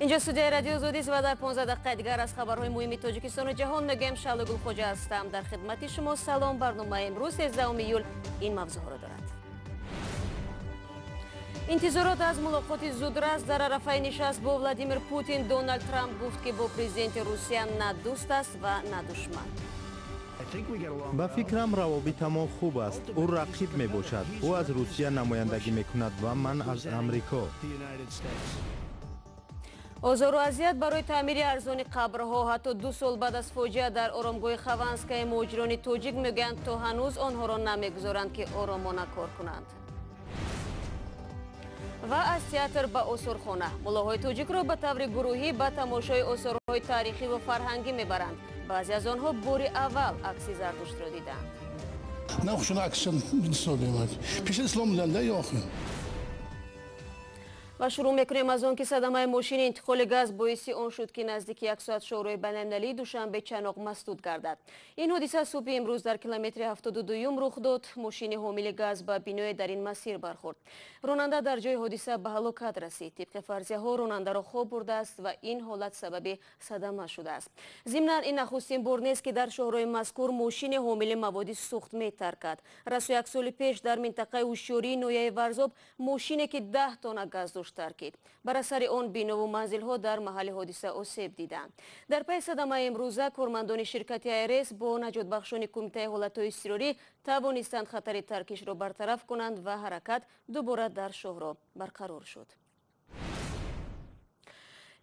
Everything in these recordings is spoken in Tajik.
Инҷо студияи Радиои Озодист ва дар 15 дақиқаи дигар аз хабарҳои муҳими Тоҷикистону ҷаҳон мегӯем. Шаҳло Гулхоҷа ҳастам, дар хидмати шумо. Салом. Барномаи имрӯз, 13 июл, ин мавзӯъҳоро дорад. Интизорот аз мулоқоти зудрас. Дар арафаи нишаст бо Владимир Путин Доналд Трамп гуфт, ки бо президенти Русия на дӯст аст ва на душман. Ба фикрам, равобитамон хуб аст. Ӯ рақиб мебошад. Ӯ аз Русия намояндагӣ мекунад ва ман аз Амрико. Озору азият барои таъмири арзони қабрҳо. Ҳатто 2 сол баъд аз фоҷиа дар оромгоҳи Хованская муҳоҷирони тоҷик мегӯянд, то ҳанӯз онҳоро намегузоранд, ки оромона кор кунанд. Ва аз театр ба осорхона. Муллоҳои тоҷикро ба таври гурӯҳӣ ба тамошои осорҳои таърихиву фарҳангӣ мебаранд. Баъзе аз онҳо бори аввал акси Зардуштро диданд. Пеш ислом. Ва шурӯъ мекунем аз он, ки садамаи мошини интиқоли газ боиси он шуд, ки наздики як соат шоҳрои байналмилалии Душанбе Чаноқ масдуд гардад. Ин ҳодиса субҳи имрӯз дар километри 72-юм рух дод. Мошини ҳомили газ ба биное дар ин масир бархӯрд. Ронанда дар ҷои ҳодиса ба ҳалокат расид. Тибқи фарзияҳо, ронандаро хоб бурдааст ва ин ҳолат сабаби садама шудааст. Зимнан, ин нахустин бор нест, ки дар шоҳрои мазкур мошини ҳомили маводи сӯхт метаркад. Расо як соли пеш дар минтақаи Ҳушёрии ноҳияи Варзоб мошине, ки 10 тонна газ дошт, таркид. Бар асари он бинову манзилҳо дар маҳалли ҳодиса осеб диданд. Дар пайи садамаи имрӯза кормандони ширкати АРС бо наҷотбахшони Кумитаи ҳолатҳои изтирорӣ тавонистанд хатари таркишро бартараф кунанд ва ҳаракат дубора дар шоҳроҳ барқарор шуд.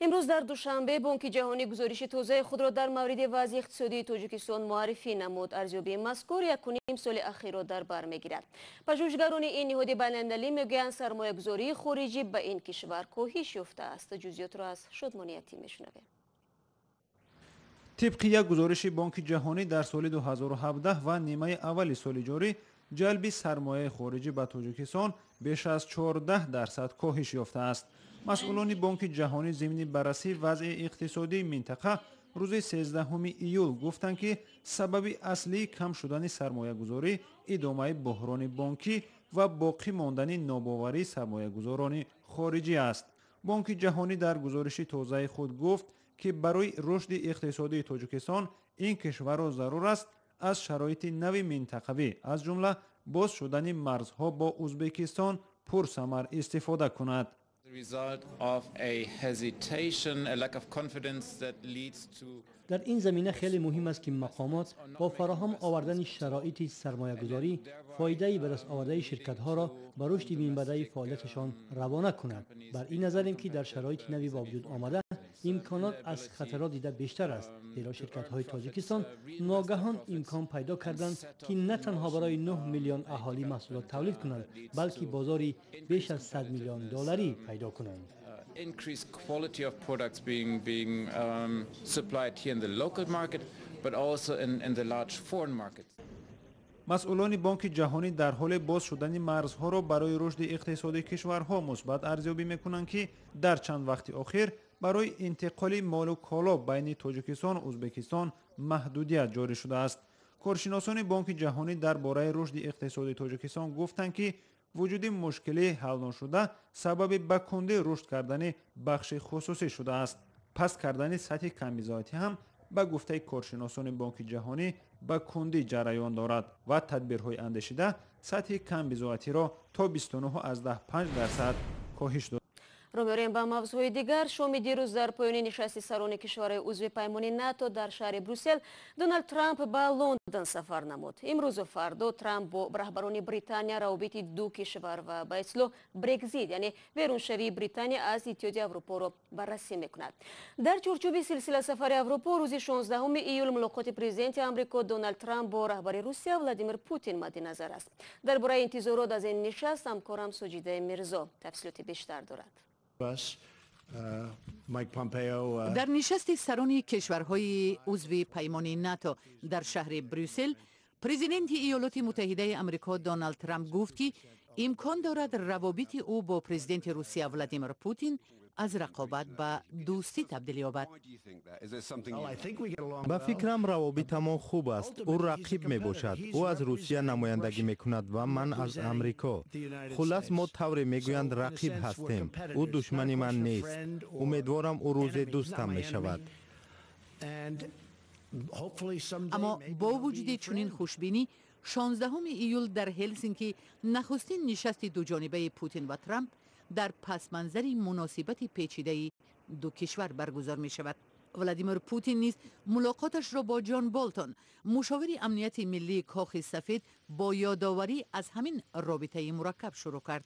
Имрӯз дар Душанбе Бонки Ҷаҳонӣ гузориши тозаи худро дар мавриди вазъи иқтисодии Тоҷикистон муаррифӣ намуд. Арзёбии мазкур 1,5 соли ахирро дар бар мегирад. Пажӯҳишгарони ин ниҳоди байналмилалӣ мегӯянд, сармоягузории хориҷӣ ба ин кишвар коҳиш ёфтааст. Ҷузъиётро аз Шодмонияти мешунавем. Тибқи як гузориши Бонки Ҷаҳонӣ, дар соли 2017 ва нимаи аввали соли ҷорӣ ҷалби сармояи хориҷӣ ба Тоҷикистон беш аз 14% коҳиш ёфтааст. Масъулони Бонки Ҷаҳонӣ зимни баррасии вазъи иқтисодии минтақа рӯзи 13 июл гуфтанд, ки сабаби аслии кам шудани сармоягузорӣ идомаи буҳрони бонкӣ ва боқӣ мондани нобоварии сармоягузорони хориҷӣ аст. Бонки Ҷаҳонӣ дар гузориши тозаи худ гуфт, ки барои рушди иқтисодии Тоҷикистон ин кишварро зарур аст аз шароити нави минтақавӣ, аз ҷумла боз шудани марзҳо бо Узбекистон, пурсамар истифода кунад. Result of a hesitation, a lack of confidence that leads to Дар ин замина хеле муҳим аст, ки мақомот бо фароҳам овардани шароити сармоягузорӣ фоидаи ба даст овардаи ширкатҳоро ба рушди минбаъдаи фаъолияташон равона кунад. Бар ин назарем, ки дар шароити нави ба вуҷуд омада имконот аз хатарот дида бештар аст, зеро ширкатҳои Тоҷикистон ногаҳон имкон пайдо карданд, ки на танҳо барои 9 миллион аҳолӣ маҳсулот тавлид кунанд, балки бозори беш аз 100 миллион долларӣ пайдо кунанд. Increased quality of products being supplied here in the local market, but also in the large foreign markets. Масъулони Бонки Ҷаҳонӣ дар ҳоле боз шудани марзҳоро барои рушди иқтисодии кишварҳо мусбат арзёбӣ мекунанд, ки дар чанд вақти охир барои интиқоли молу коло байни Тоҷикистону Узбекистон маҳдудият ҷорӣ шудааст. Коршиносони Бонки Ҷаҳонӣ дар бораи рушди иқтисодии Тоҷикистон гуфтанд, ки вуҷуди мушкилии ҳалношуда сабаби ба кундӣ рушд кардани бахши хусусӣ шудааст. Паст кардани сатҳи камбизоатӣ ҳам, ба гуфтаи коршиносони Бонки Ҷаҳонӣ, ба кундӣ ҷараён дорад ва тадбирҳои андешида сатҳи камбизоатиро то 29,5% коҳиш дод. Рӯ меорем ба мавзӯъҳои дигар. Шоми дирӯз дар поёни нишасти сарони кишварҳои узви паймони НАТО дар шаҳри Брюссел Доналд Трамп ба Лондон сафар намуд. Имрӯзу фардо Трамп бо раҳбарони Британия равобити ду кишвар ва ба истилоҳ Брекзит, яъне беруншавии Британия аз Иттиҳоди Аврупоро баррасӣ мекунад. Дар чорчӯби силсила сафари Аврупо рӯзи 16 июл мулоқоти президенти Амрико Доналд Трамп бо раҳбари Русия Владимир Путин мадди назар аст. Дар бораи интизорот аз ин нишаст ҳамкорам Суҷидаи Мирзо тафсилоти бештар дорад. Дар нишасти сарони кишварҳои узви паймони НАТО дар шаҳри Брюссел президенти Иёлоти Муттаҳидаи Амрико Доналд Трамп гуфт, ки имкон дорад равобити ӯ бо президенти Русия Владимир Путин аз рақобат ба дӯстӣ табдил ёбад. Ба фикрам, равобитамон хуб аст. Ӯ рақиб мебошад. Ӯ аз Русия намояндагӣ мекунад ва ман аз Амрико. Хуллас, мо, тавре мегӯянд, рақиб ҳастем. Ӯ душмани ман нест. Умедворам, ӯ рӯзе дӯстам мешавад. Аммо бо вуҷуди чунин хушбинӣ, 16 июл дар Ҳелсинки нахустин нишасти дуҷонибаи Путин ва Трамп дар пасманзари муносибати печидаи ду кишвар баргузор мешавад. Владимир Путин низ мулоқоташро бо Ҷон Болтон, мушовири амнияти миллии Кохи Сафед, бо ёдоварӣ аз ҳамин робитаи мураккаб шурӯъ кард.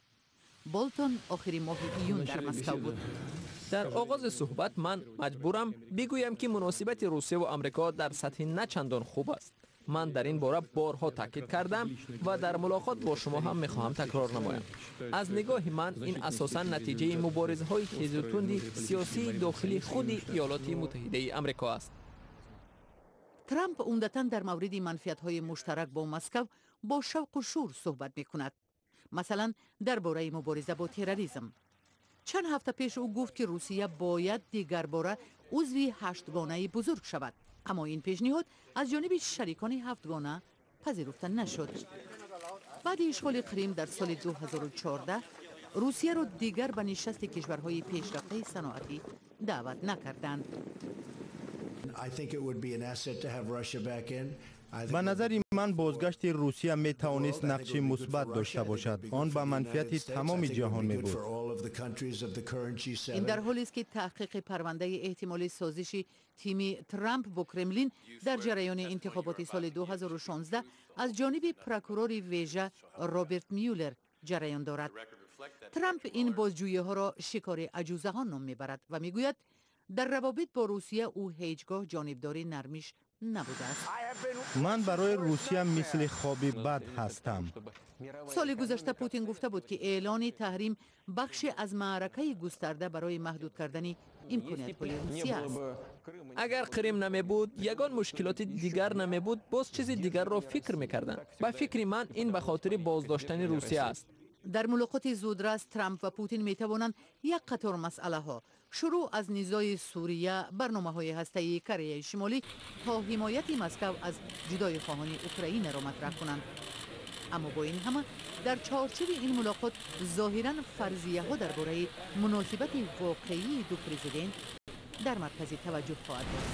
Болтон охири моҳи июн дар Москав буд. Дар оғози суҳбат ман маҷбурам бигӯям, ки муносибати Русия Амрико дар сатҳи на чандон хуб аст. Ман дар ин бора борҳо таъкид кардам ва дар мулоқот бо шумо ҳам мехоҳам такрор намоям. Аз нигоҳи ман, ин асосан натиҷаи муборизаҳои тезу тунди сиёсии дохили худи Иёлоти Муттаҳидаи Амрико аст. Трамп умдатан дар мавриди манфиатҳои муштарак бо Москав бо шавқу шӯр суҳбат мекунад, масалан, дар бораи мубориза бо терроризм. Чанд ҳафта пеш ӯ гуфт, ки Русия бояд дигарбора узви Ҳаштгонаи бузург шавад, аммо ин пешниҳод аз ҷониби шарикони Ҳафтгона пазируфта нашуд. Баъди ишғоли Қрим дар соли 2014 Русияро дигар ба нишасти кишварҳои пешрафтаи саноатӣ даъват накарданд. Ба назари ман, бозгашти Русия метавонист нақши мусбат дошта бошад. Он ба манфиати тамоми ҷаҳон мебуд. Ин дар ҳолест, ки таҳқиқи парвандаи эҳтимоли созиши тими Трамп бо Кремлин дар ҷараёни интихоботи соли 2016 аз ҷониби прокурори вежа Роберт Мюллер ҷараён дорад. Трамп ин бозҷӯиҳоро шикори аҷузаҳо ном мебарад ва мегӯяд, дар равобит бо Русия ӯ ҳеҷ гоҳ ҷонибдори нармиш набудааст. Ман барои Русия мисли хоби бад ҳастам. Соли гузашта Путин гуфта буд, ки эълони таҳрим бахше аз маъракаи густарда барои маҳдуд кардани имкониятҳои Русия аст. Агар Қрим намебуд, ягон мушкилоти дигар намебуд, боз чизи дигарро фикр мекарданд. Ба фикри ман, ин ба хотири боздоштани Русия аст. Дар мулоқоти зудрас Трамп ва Путин метавонанд як қатор масъалаҳо, шурӯъ аз низои Сурия, барномаҳои ҳастаии Кореяи Шимолӣ то ҳимояти Москав аз ҷудоихоҳони Украинаро матраҳ кунанд. Аммо бо ин ҳама, дар чорчӯби ин мулоқот зоҳиран фарзияҳо дар бораи муносибати воқеии ду президент дар маркази таваҷҷӯҳ хоҳад буд.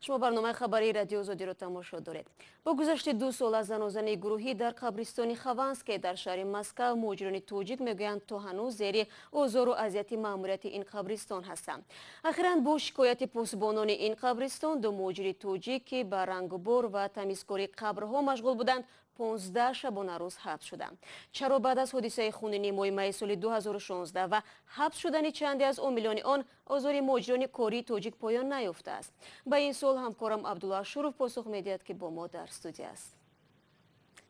Шумо барномаи хабарии Радио Озодиро тамошо доред. Бо гузашти 2 сол аз занозании гурӯҳӣ дар қабристони Хованское дар шаҳри Москав, муҳоҷирони тоҷик мегӯянд, то ҳанӯз зери озору азияти маъмурияти ин қабристон ҳастанд. Ахиран бо шикояти посбонони ин қабристон ду муҳоҷири тоҷик, ки ба рангубор ва тамизкории қабрҳо машғул буданд, 15 шабонарӯз ҳабс шуданд. Чаро баъд аз ҳодисаи хунини моҳи майи соли 2016 ва ҳабс шудани чанде аз омилони он озори муҳоҷирони кории тоҷик поён наёфтааст? Ба ин суол ҳамкорам Абдулло Ашуров посух медиҳад, ки бо мо дар студия аст.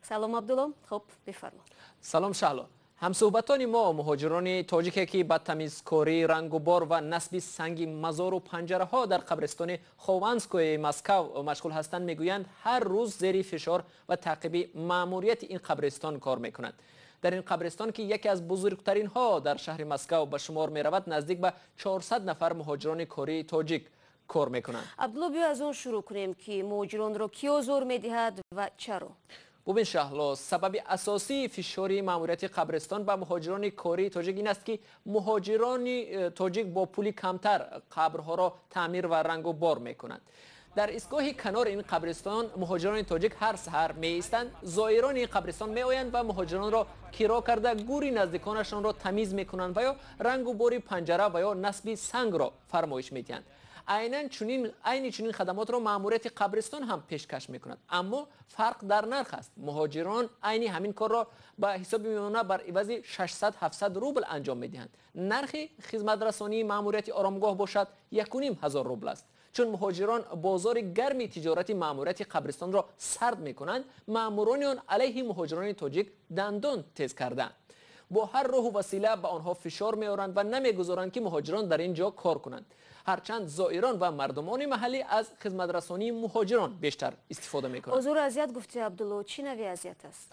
Салом, Абдулло, хуб, бифармо. Салом, Шаҳло. Ҳамсӯҳбатони мо, муҳоҷирони тоҷике, ки ба тамизкорӣ, рангубор ва насби санги мазору панҷараҳо дар қабристони Хованскои Москав машғул ҳастанд, мегӯянд, ҳар рӯз зери фишор ва таъқиби маъмурияти ин қабристон кор мекунанд. Дар ин қабристон, ки яке аз бузургтаринҳо дар шаҳри Москав ба шумор меравад, наздик ба 400 нафар муҳоҷирони кории тоҷик кор мекунанд. Абдулло, биё аз он шурӯъ кунем, ки муҳоҷиронро кӣ озор медиҳад ва чаро? Бубин, Шаҳло, сабаби асосии фишори маъмурияти қабристон ба муҳоҷирони кории тоҷик ин аст, ки муҳоҷирони тоҷик бо пули камтар қабрҳоро таъмир ва рангу бор мекунанд. Дар истгоҳи канори ин қабристон муҳоҷирони тоҷик ҳар саҳар меистанд. Зоирони ин қабристон меоянд ва муҳоҷиронро киро карда, гӯри наздиконашонро тамиз мекунанд ва ё рангу бори панҷара ва ё насби сангро фармоиш медиҳанд. Айнан чунин, айни чунин хадамотро маъмурияти қабристон ҳам пешкаш мекунад, аммо фарқ дар нарх аст. Муҳоҷирон айни ҳамин корро ба ҳисоби миёна бар ивази 600-700 рубл анҷом медиҳанд. Нархи хизматрасонии маъмурияти оромгоҳ бошад 1500 рубл аст. Чун муҳоҷирон бозори гарми тиҷорати маъмурияти қабристонро сард мекунанд, маъмурони он алайҳи муҳоҷирони тоҷик дандон тез кардаанд. Бо ҳар роҳу васила ба онҳо фишор меоранд ва намегузоранд, ки муҳоҷирон дар ин ҷо кор кунанд. Ҳарчанд зоирон ва мардумони маҳаллӣ аз хизматрасонии муҳоҷирон бештар истифода мекунанд. Озору азият гуфти, Абдулло, чӣ нави азият аст?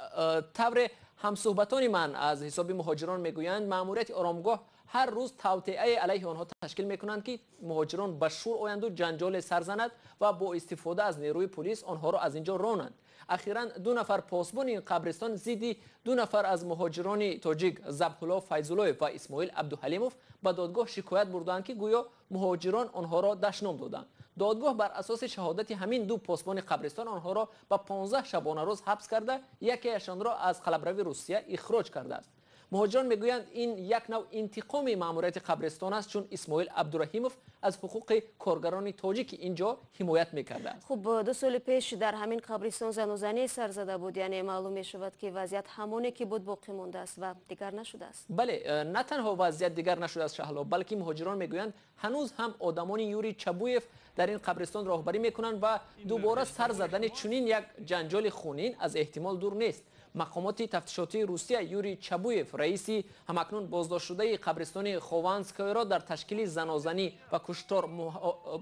Тавре ҳамсӯҳбатони ман аз ҳисоби муҳоҷирон мегӯянд, маъмурияти оромгоҳ ҳар рӯз тавтиае алайҳи онҳо ташкил мекунанд, ки муҳоҷирон ба шӯр оянду ҷанҷоле сар занад ва бо истифода аз нерӯи пулис онҳоро аз ин ҷо ронанд. Ахиран ду нафар посбони ин қабристон зидди ду нафар аз муҳоҷирони тоҷик, Забҳулло Файзуллоев ва Исмоил Абдуҳалимов, ба додгоҳ шикоят бурданд, ки гӯё муҳоҷирон онҳоро дашном доданд. Додгоҳ бар асоси шаҳодати ҳамин ду посбони қабристон онҳоро ба 15 шабонарӯз ҳабс карда, якеашонро аз қаламрави Русия ихроҷ кардааст. Муҳоҷирон мегӯянд, ин як нав интиқоми маъмурияти қабристон аст, чун Исмоил Абдураҳимов аз ҳуқуқи коргарони тоҷики ин ҷо ҳимоят мекардааст. Хуб, 2 соли пеш дар ҳамин қабристон занозанӣ сар зада буд. Яъне маълум мешавад, ки вазъият ҳамоне ки буд боқӣ мондааст ва дигар нашудааст. Бале, на танҳо вазъият дигар нашудааст, Шаҳло, балки муҳоҷирон мегӯянд, ҳанӯз ҳам одамони Юрий Чабуев дар ин қабристон роҳбарӣ мекунанд ва дубора сар задани чунин як ҷанҷоли хунин аз эҳтимол дур нест. Мақомоти тафтишотии Русия Юрий Чабуев, раиси ҳамакнун боздоштшудаи қабристони Хованскойро, дар ташкили занозанӣ ва куштор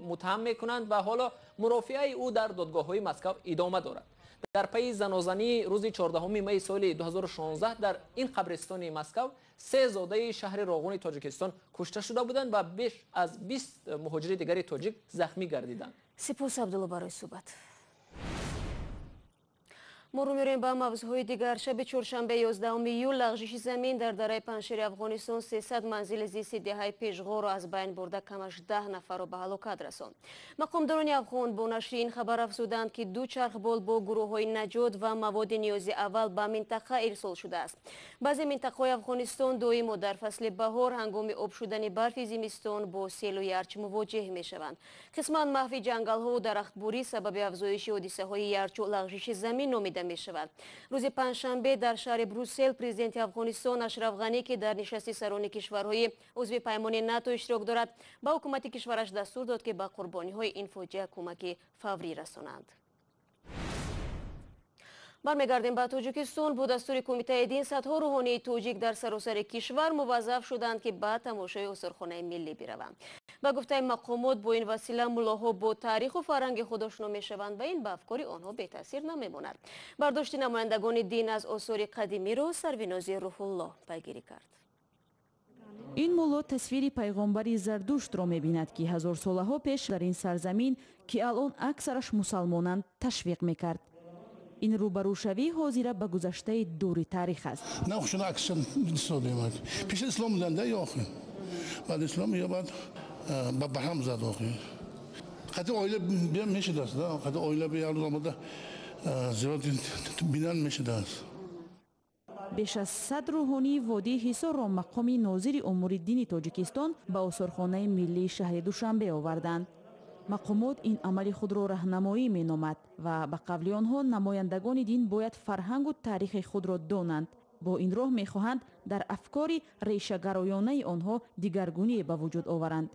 муттаҳам мекунанд ва ҳоло мурофиаи ӯ дар додгоҳҳои Москав идома дорад. Дар пайи занозании рӯзи 14 майи соли 2016 дар ин қабристони Москав се зодаи шаҳри Роғуни Тоҷикистон кушта шуда буданд ва беш аз 20 муҳоҷири дигари тоҷик захмӣ гардиданд. Сипос, Абдулло, барои суҳбат. Мо рӯ меорем ба мавзӯъҳои дигар. Шаби чоршанбе, 11 июл, лағжиши замин дар дараи Паншери Афғонистон 300 манзили зисти деҳаи Пешғорро аз байн бурда, камаш 10 нафарро ба ҳалокат расонд. Мақомдорони афғон бо нашри ин хабар афзуданд, ки ду чархбол бо гурӯҳҳои наҷот ва маводи ниёзи аввал ба минтақа ирсол шудааст. Баъзе минтақаҳои Афғонистон доимо дар фасли баҳор ҳангоми об шудани барфи зимистон бо селу ярч мувоҷеҳ мешаванд. Қисман маҳви ҷангалҳову дарахтбурӣ сабаби афзоиши ҳодисаҳои ярчу лағжиши замин номида мешавад. Рӯзи панҷшанбе дар шаҳри Брюссел президенти Афғонистон Ашраф Ғанӣ, ки дар нишасти сарони кишварҳои узви паймони НАТО иштирок дорад, ба ҳукумати кишвараш дастур дод, ки ба қурбониҳои ин фоҷиа кӯмаки фаврӣ расонанд. Бармегардем ба Тоҷикистон. Бо дастури Кумитаи дин садҳо рӯҳонии тоҷик дар саросари кишвар муваззаф шуданд, ки ба тамошои осорхонаи миллӣ бираванд. Ба гуфтаи мақомот, бо ин васила муллоҳо бо таъриху фарҳанги худ ошно мешаванд ва ин ба афкори онҳо бетаъсир намемонад. Бардошти намояндагони дин аз осори қадимиро Сарвинози Рӯҳулло пайгирӣ кард. Ин мулло тасвири пайғомбари Зардуштро мебинад, ки ҳазорсолаҳо пеш дар ин сарзамин, ки алон аксараш мусалмонанд, ташвиқ мекард. Ин рӯбарӯшавии ҳозира ба гузаштаи дури таърих аст. Пеш ислом буданда ё охир баъд ислом ё баъд ба ҳам зад охир. Қати оила биям мешудааст, қати оила як рӯз омада зиёрат бинан мешудааст. Беш аз 100 рӯҳонии водии Ҳисорро мақоми нозири умури дини Тоҷикистон ба осорхонаи миллии шаҳри Душанбе оварданд. Мақомот ин амали худро раҳнамоӣ меномад ва ба қавли онҳо намояндагони дин бояд фарҳангу таърихи худро донанд. Бо ин роҳ мехоҳанд дар афкори решагароёнаи онҳо дигаргуние ба вуҷуд оваранд.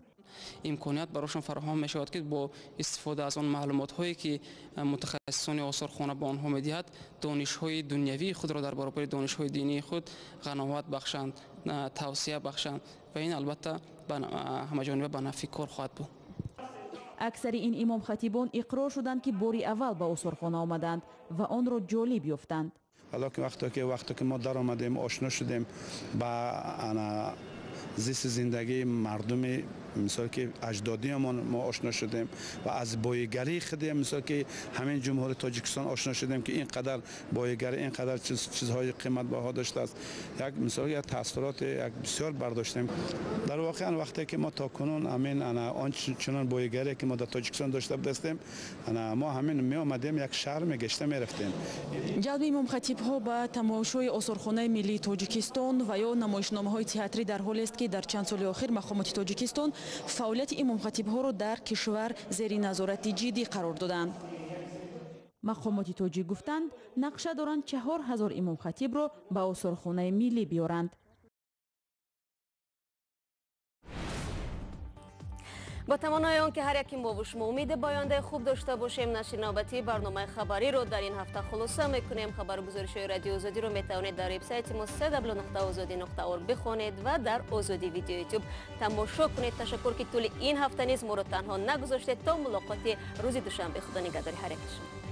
Имконият барошон фароҳам мешавад, ки бо истифода аз он маълумотҳое, ки мутахассисони осорхона ба онҳо медиҳад, донишҳои дунявии худро дар баробари донишҳои динии худ ғановат бахшанд, тавсия бахшанд ва ин албатта ҳамаҷониба ба нафъи кор хоҳад буд. Аксари ин имомхатибон иқрор шуданд, ки бори аввал ба осорхона омаданд ва онро ҷолиб ёфтанд. Ҳалоки вақте ки мо даромадем, ошно шудем ба зисти зиндагии мардуми, мисол ки аҷдодиамон мо ошно шудем ва аз боигарии худи, мисол ки ҳамин ҷумҳури Тоҷикистон ошно шудем, ки ин қадар боигарӣ, ин қадар чизҳои қиматбаҳо доштааст. Як мисол як таассуроти як бисёр бардоштем. Дар воқеан вақте ки мо то кунун ҳамин он чунон боигарие ки мо дар Тоҷикистон дошта будастем, мо ҳамин меомадем, як шаҳр мегашта мерафтем. Ҷалби имомхатибҳо ба тамошои осорхонаи миллии Тоҷикистон ва ё намоишномаҳои театрӣ дар ҳолест, ки дар чанд соли охир мақомоти Тоҷикистон фаъолияти имомхатибҳоро дар кишвар зери назорати ҷиддӣ қарор доданд. Мақомоти тоҷик гуфтанд, нақша доранд 4000 имомхатибро ба осорхонаи миллӣ биёранд. Бо таманнои он ки ҳар яки мо ва шумо умеде ба ояндаи хуб дошта бошем, нашри навбатии барномаи хабариро дар ин ҳафта хулоса мекунем. Хабару гузоришҳои Радиои Озодиро метавонед дар вебсайти мо www.ozodi.org бихонед ва дар Озодӣ Видео Ютуб тамошо кунед. Ташаккур, ки тӯли ин ҳафта низ моро танҳо нагузоштед. То мулоқоти рӯзи душанбе, Худо нигаҳдори ҳар яки шумо.